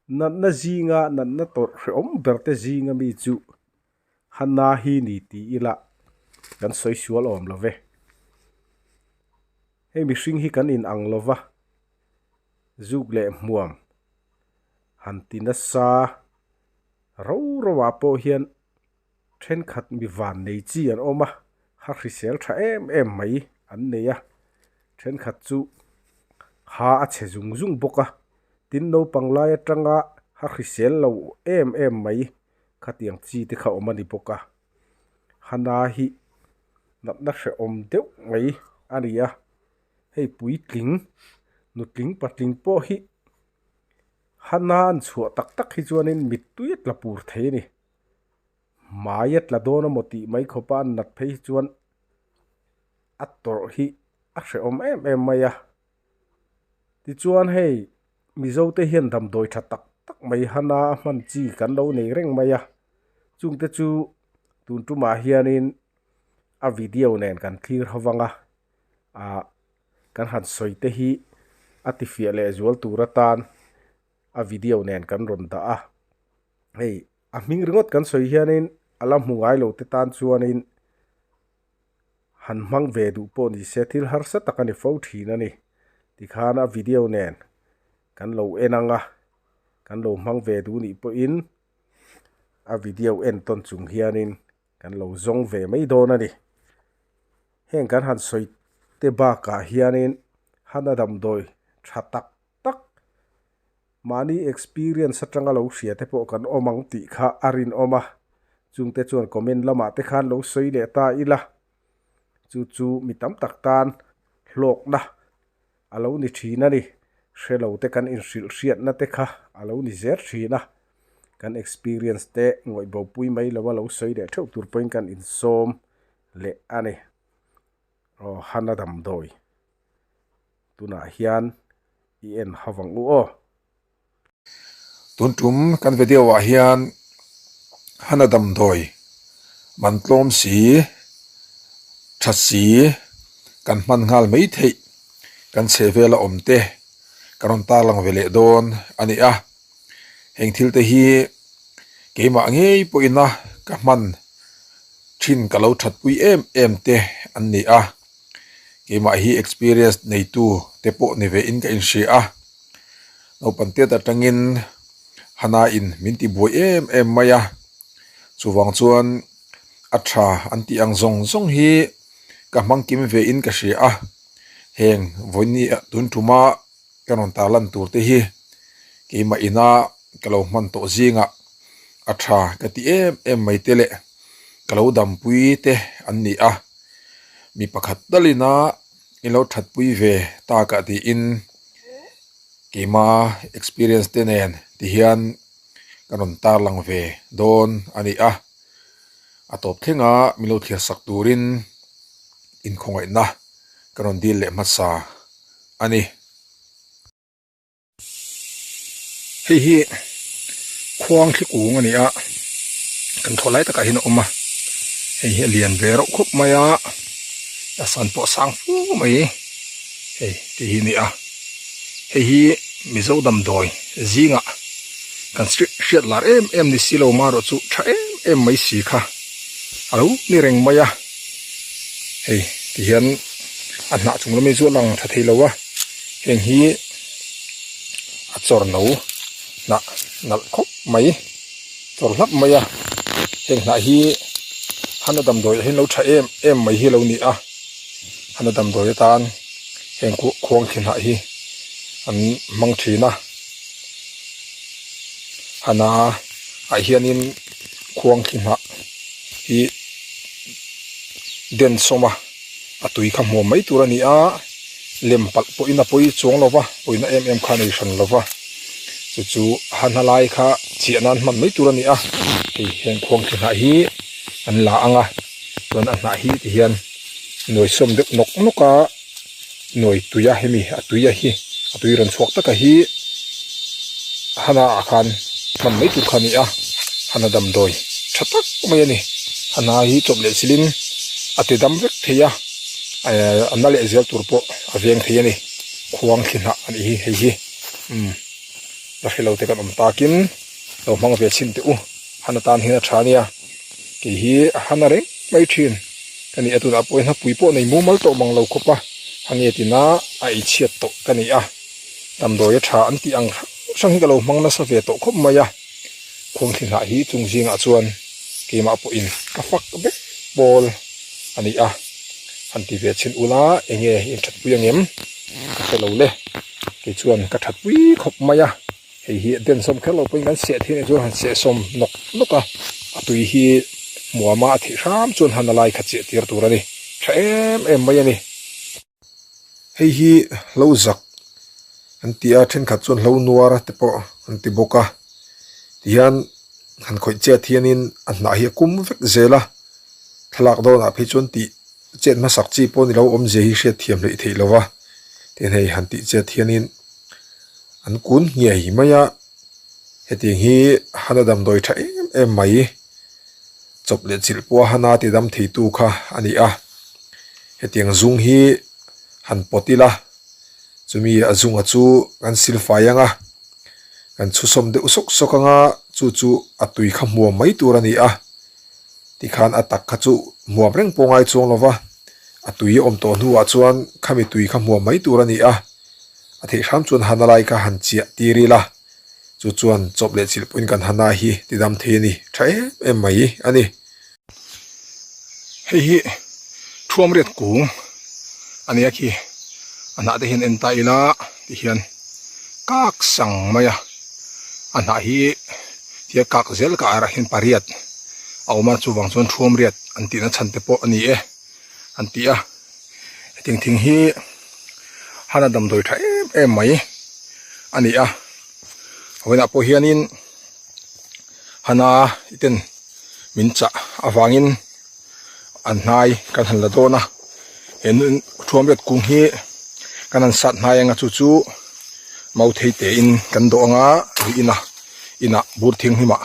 Natna zinga natna tawrh hrehawm ber te zinga mi chu Hana hi ni ti ila kan sawi sual awm lo ve. Hei mihring hi kan inang lo va, zuk leh hmuam han ti nasa ro ro ah pawh hian thenkhat mi van nei chi an awm a, ha hrisel tha em em mai an nei a, thenkhat chu ha a chhe zung zung bawk a, tin naupang lai atanga ha hrisel lo em em mai khatiang chi te kha awm a ni bawk a, hana hi natna hrehawm deuh mai a ni a, hei puitling nutling patling pawh hi hana an chhuah tak tak hi chuanin mittui a tla pur thei a ni. Hmai a tla dawn amaw tih mai khawpa an nat phei hi chuan a tawrh hi a hrehawm em em mai a. Tichuan hei Mizo te hian damdawi tha tak tak mai hana a hman chi kan lo nei reng mai a. Chungte chu tun tumah hianin a video nen kan thlir ho vang a ah kan han sawi te hi a tifiah leh zual tur atan a video nen kan rawn dah a. Hei a hming ringawt kan sawi hianin a la hmu ngai lo te tan chuanin han hmang ve duh pawh ni se thil harsa tak a ni fo thin a ni. Tikhan a video nen kan lo en ang a, kan lo hmang ve duh nih pawhin a video en tawn chung hianin kan lo zawng ve mai dawn a ni. Heng kan han sawi te bakah hianin hana damdawi tha tak tak mahni experience atanga lo hria te pawh kan awm ang tih kha a rinawm a, chungte chuan comment lamah te khan lo sawi leh ta ila, chu chu mi tam tak tan hlawkna a lo ni thin a ni, hre lo te kan inhrilh hriatna te kha a lo ni zel thin a, kan experience te ngawih bopui mai lo a lo sawi leh theuh tur pawhin kan insawm leh a ni. Aw Hana damdawi. Tunah hian i en ha vang u aw. Tun tum kan video ah hian Hana damdawi man tlawm si, tha si kan hman nghal mai theih kan chhe vela awm te kan rawn tarlang ve leh dawn a ni a. Heng thil te hi keimah ngei pawhin a ka hman thin ka lo thatpui em em te an ni a. Keimah hi experience neitu te pawh ni ve in ka inhria a, naupang tiat atangin Hana in min ti buai em em mai a, chuvang chuan a tha an tih ang zawng zawng hi ka hmang kim ve in ka hria a, heng vawiin tun tuma ka rawn tarlan tur te hi keimah ina ka lo hman tawh zingah a tha ka ti em em mai te leh ka lo dampui te an ni a. Mi pakhat talina i lo thatpui ve tak ah tiin keima experience te nen ti hian ka rawn tarlang ve dawn a ni a, a tawp thlenga min lo thlir sak turin inkhawngaihna ka rawn dil leh hmasa a ni. Hei hi khuang thli kung a ni a kan thaw lai takah hian a awm a hei hi a lian ve reuh khawp mai a a san pawh a sang fu mai hei ti hi a ni a hei hi mizo damdawi zingah kan hriat lar em em ni si lo marawh chu tha em em mai si kha a lo ni reng mai a hei ti hian a hnah chung lawm hi chu a lang tha thei lo a heng hi a chawr no hnah nalh khawp mai chawr hlap mai a heng hnah hi hana damdawi ah hian lo tha em em mai hi a lo ni a hana damdawi atan heng khuang khi hnah hi an hmang thin a hana ah hianin khuang khi hnah hi den sawm a a tui kha hmuam mai tur a ni a lem palh pawhin a pawi chuang lo va pawina em em kha a nei hran lo va chu chu a hna lai kha chiah nan hman mai tur a ni a hei heng khuang khi hnah hi an la ang a chuan a hnah hi ti hian nuai sawm deuh nawk nawk a nuai tui a hemi a tui a hi a tui rawn chhuak taka hi hana ah khan hman mai tur kha a ni a hana damdawi tha tak mai a ni hana hi chawp leh chilhin a ti dam vek thei a ehh a na leh zel tur pawh a veng thei a ni khuang thli hnah a nih hi hei hi umm. La hre lo te kan awm takin lo hmang ve chhin teh u. Han atan hian a tha nia. Kei hi a han a reng mai thin. Ka ni a tunah pawh hian hapui pawh nei mumal tawh mang lo khawp a, ha nge tina a ei chhiat tawh ka ni a. Damdawi a tha an tih ang hrang hrang hi ka lo hmang nasa ve tawh khawp mai a. Khuangthli hnah hi chung zingah chuan keimah pawhin ka fak vek pawl a ni a. Han ti ve chhin ula enge in thatpui angem ka hre lo le. Kei chuan ka thatpui khawp mai a. Hei hi den sawm kher lo pawhin kan seh thei anih chuan han seh sawm nawk nawk a, a tui hi hmuama a theih hram chuan han a lai kha chiah tir tur a ni, tha em em mai a ni. Hei hi hlo zak an ti a, thenkhat chuan hlo nuar te pawh an ti bawk a, tihian han khawih chet hianin a hnah hi a kum vek zel a, thlalak dawnah phei chuan tih chet hmasak chi pawh ni lo awmzia hi hriat thiam hleih theih lo va, tin hei han tih chet hianin. An kun ngei mai a, hetiang hi Hana damdawi tha em em mai chawp leh chilh pawha Hana ti dam thei tu kha a ni a, hetiang zung hi han pawt ila chumi a zunga chu kan sil fai ang a, kan chhusawm deuh sawk sawk ang a, chu chu a tui kha hmuam mai tur a ni a, tikhan a tak kha chu hmuam reng pawh ngai chuang lo va, a tui a awm tawh hnuah chuan khami tui kha hmuam mai tur a ni a. A theih hram chuan hana lai kha han chiah tir ila, chu chuan chawp leh chilh pawhin kan hana hi ti dam thei a ni, tha em em mai a ni. Hei hi thuam riat kung a nia khi a hnah te hian en ta ila ti hian kak sang mai a, a hnah hi tia kak zel ka arah hian pariat a awm a chuvang chuan thuam riat an tihna chhan te pawh a ni e an ti a. Hetiang thing hi hana damdawi tha em em mai a ni a, vawiinah pawh hianin hana i ten min chah avangin an hnai kan han la dawn a, he thuamriat kung hi kan han sat hnai anga chu chu mauthei te in kan dawh anga rih in a inah bur thianghlimah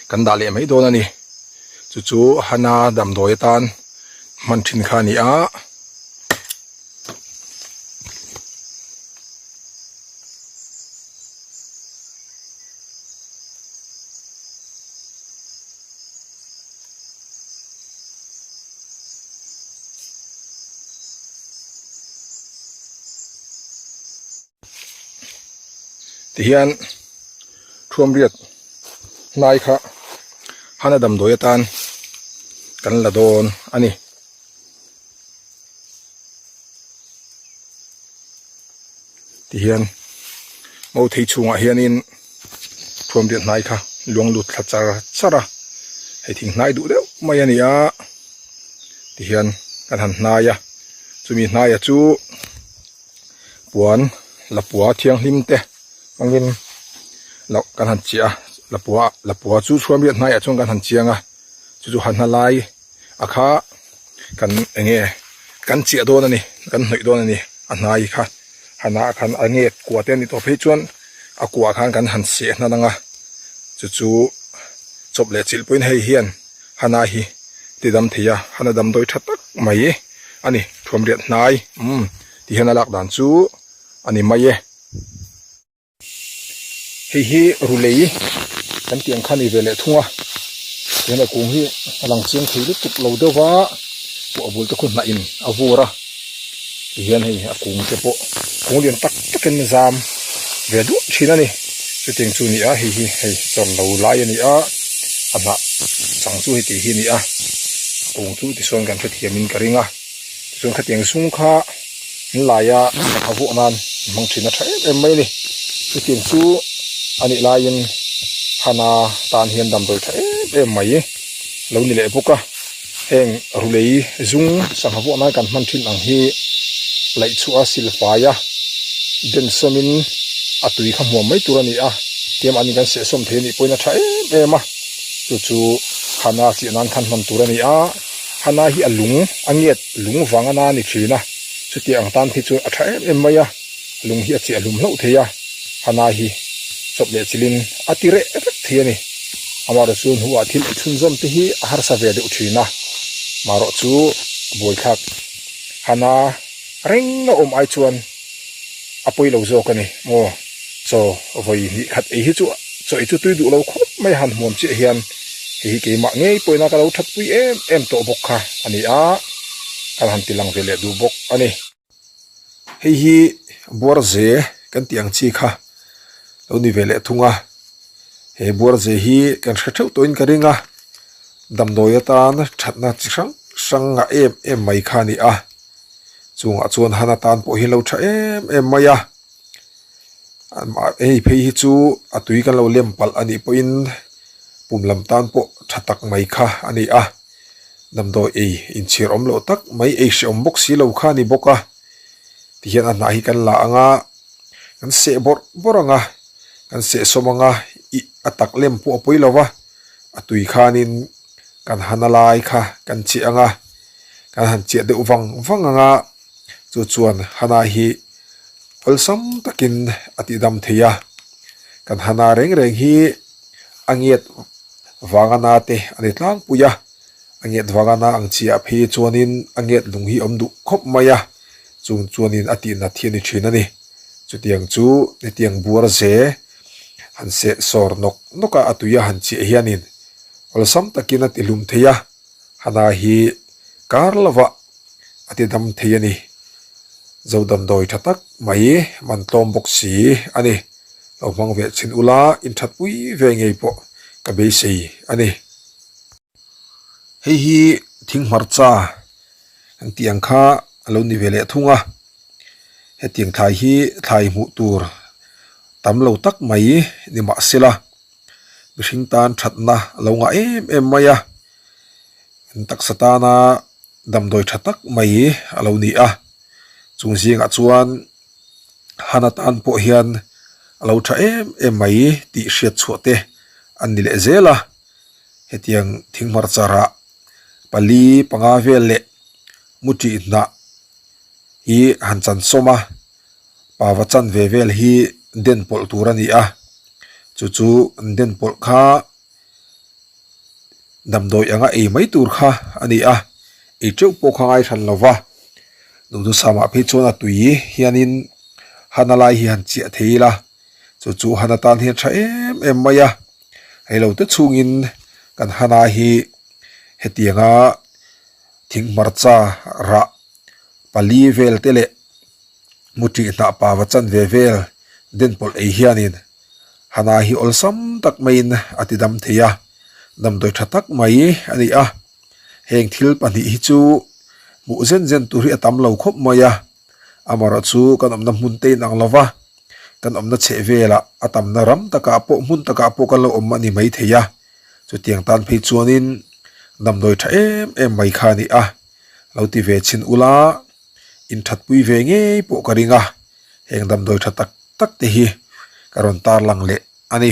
kan dah leh mai dawn a ni chu chu hana damdawi atan. Hman thin kha a ni a. Tihian thuamriat hnai kha hana damdawi atan kan la dawn a ni. Tihian Mauthei chhungah hianin thuamriat hnai kha luang lut thla char char a, hei thing hnai duh deuh mai a ni a, tihian kan han hnai a, chumi hnaia chu puan lapua thianghlim te hmangin loh kan han chiah a lapua lapua chu chhuanriat hnaiah chuan kan han chiang a chu chu han hna lai a kha kan eng nge kan chiah dawn a ni kan hnawih dawn a ni a hnai kha han ah khan a nge kua te a nih tawh phei chuan a kuah khan kan han seh hnan ang a chu chu chawp leh chilh pawhin hei hian hana hi ti dam thei a hana damdawi tha tak mai a ni thuamriat hnai umm ti hian a lak dan chu a ni mai e. Hei hi rulei kan tih ang kha a ni ve leh thung a tihian a kung hi a lang chiang thei lutuk lo deuh va pawh a bul te khu hnah in a vur a tihian hei a kung te pawh kung lian tak tak in zam ve duah thin a ni chutiang chu a ni a hei hi hei chawr lo lai a ni a a hnah chang chu heti hi a ni a a kung chu tisawn kan hrethiam in ka ring a. Tichuan khatiang zung kha an lai a sangha vuah nan an hmang thin a tha em em mai a ni. Chutiang chu a nih laiin Hana tan hian damdawi tha em em mai lo ni leh bawk a. Heng rulei zung sangha vuah nan kan hman thin ang hi laih chhuah a silfai a den sawmin a tui kha hmuam mai tur a ni a. Tia mahni kan sehsawm thei a nih pawhin a tha em em a. Chu chu Hana chiah nan khan hman tur a ni a. Hana hi a lung a ngiat lung vang a na ni thin a, chuti ang tan phei chuan a tha em em mai a, lung hi a chiah hlum hlauh thei a, Hana hi chawp leh chilhin a ti reh vek thei a ni. Amaherawh chu hnuah thil ei chhunzawm te hi a harsa ve deuh thin a, marawh chu a buaithlak Hana reng a awm ai chuan a pawi lo zawk a ni maw. Chaw vawi hnih khat ei hi chu chaw ei chu tui duh lo khawp mai a han hmuam chiah hian hei hi keimah ngei pawhin a ka lo thatpui em em tawh bawk kha a ni a, kan han ti lang ve leh duh bawk a ni. Hei hi buarze kan tih ang chi kha lo ni ve leh thung a, he buarze hi kan hre theuh tawhin ka ring a, damdawi atan thatna chi hrang hrang ngah em em mai kha a ni a, chungah chuan han atan pawh hi a lo tha em em mai a, hei phei hi chu a tui kan lo lem palh a nih pawhin pum lam tan pawh tha tak mai kha a ni a. Damdawi ei inchhir awm loh tak mai ei hrehawm bawk si lo kha a ni bawk a, tihian a hnah hi kan la ang a, kan seh bawrh bawrh ang a, kan seh sawm ang a, ih a tak lem pawh a pawi lo va, a tui khanin kan han a lai kha kan chiah ang a, kan han chiah deuh vang vang ang a, chu chuan hana hi awlsam takin a tihdam thei a, kan hana reng reng hi a ngiat vanga na te a ni tlangpui a, a ngiat vanga na ang chiah phei chuanin a ngiat lung hi a awm duh khawp mai a, chung chuanin a tihnat hi a ni thin a ni. Chutiang chu hetiang buar ze han seh sawr nawk nawk a, a tui a han chiah hianin awlsam takin a tihlum thei a, hana hi kar lovah a ti dam thei a ni. Zo damdawi tha tak mai man tlawm bawk si a ni. Lo hmang ve chhin ula inthatpui ve ngei pawh ka beisei a ni. Hei hi thing hmarcha an tih ang kha a lo ni ve leh thung a, hetiang thlai hi thlai hmuh tur tam lo tak mai ni mah sela mihring tan thatna a lo ngah em em mai a, an taksa tana damdawi tha tak mai a lo ni a, chung zingah chuan. Han atan pawh hian a lo tha em em mai tih hriat chhuah te an ni leh zel a, hetiang thing hmarcha rah pali panga vel leh mu tih hnah hi han chan sawm a, pava chan ve vel hi den pawlh tur a ni a, chu chu an den pawlh kha. Damdawi anga ei mai tur kha a ni a, ei teuh pawh kha ngai hran lo va, duhthusam ah phei chuan a tui hianin han a lai hi han chiah thei ila, chu chu han atan hian tha em em mai a, hei lo te chhungin kan hana hi hetianga thing hmarcha rah pali vel te leh mu tih hnah pava chanve vel den pawlh ei hianin Hana hi awlsam tak maiin a ti dam thei a, damdawi tha tak mai a ni a. Heng thil pahnih hi chu hmuh zen zen tur hi a tam lo khawp mai a, amaherawh chu kan awmna hmun te inang lo va, kan awmna chheh velah a tamna ram takah pawh hmun takah pawh kan lo awm a ni mai thei a, chutiang tan phei chuanin damdawi tha em em mai kha a ni a, lo ti ve chhin ula inthatpui ve ngei pawh ka ring a, heng damdawi tha tak tak te hi ka rawn tarlang leh a ni.